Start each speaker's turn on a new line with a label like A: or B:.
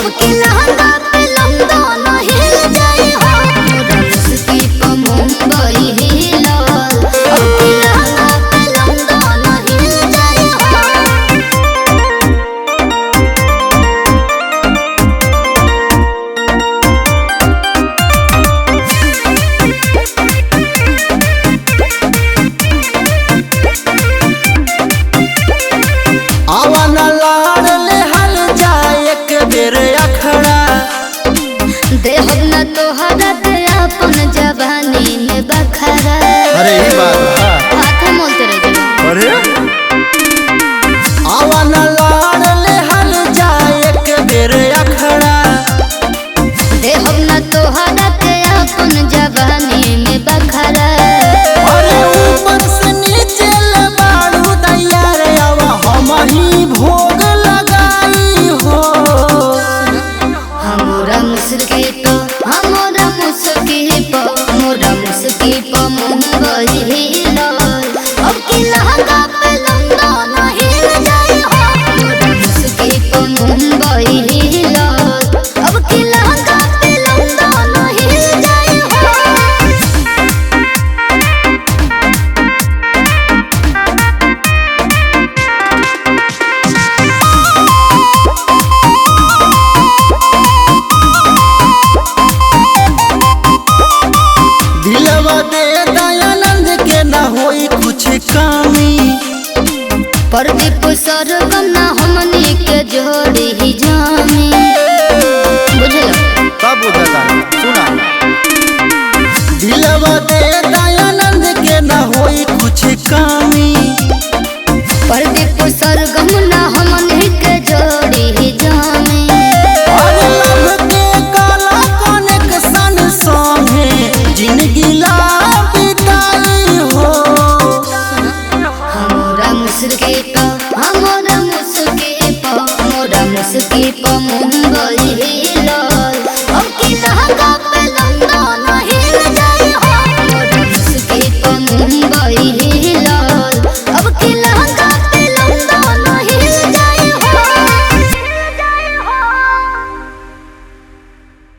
A: अब की लहंगा पे लंदन हिल जाए हो। मोरा मुस्की पे मुंबई हिलल, अब की लहंगा पे लंदन हिल जाए हो।
B: आवा न लाड़ ले हल जाए एक बेर अखड़ा।
A: देहब न तोहरा ते अपन जवानी में बखरा।
B: अरे ये बात बा।
A: हाथ मोलते रह गए।
B: अरे आवा न लाड़ ले हल जाए एक बेर अखड़ा।
A: देहब न तोहरा ते अपन जवानी में बखरा।
B: अरे ऊपर से नीचे ले बाड़ू दैया रे, आवा हम ही भोग लगाई हो।
A: हमरा मुस्की प, हमरा मुस्की प, मोरा मुस्की प मुंबई हिलल, अब की लहंगा पे लंदन हिल जाए हो। मोरा मुस्की प मुंबई हिलल, अब की लहंगा पे लंदन हिल जाए हो।
B: दिलवा दे दयानंद के ना होई कुछ कमी।
A: प्रदीप सरगम ना हमनी के जोड़ी ही जामी, बुझलो?
B: तब बुझता सुना। दिलवा दे दयानंद के ना होई कुछ कमी।
A: प्रदीप सरगम ना हमनी के जोड़ी ही जामी।
B: अरे लव के काला कनेक्शन संगे जिंदगी ला बिताई हो।
A: हमरा मुस्की प, हमरा मुस्की प, मोरा मुस्की प मुंबई हिलल, अब की लहंगा पे लंदन हिल जाए हो। मोरा मुस्की प मुंबई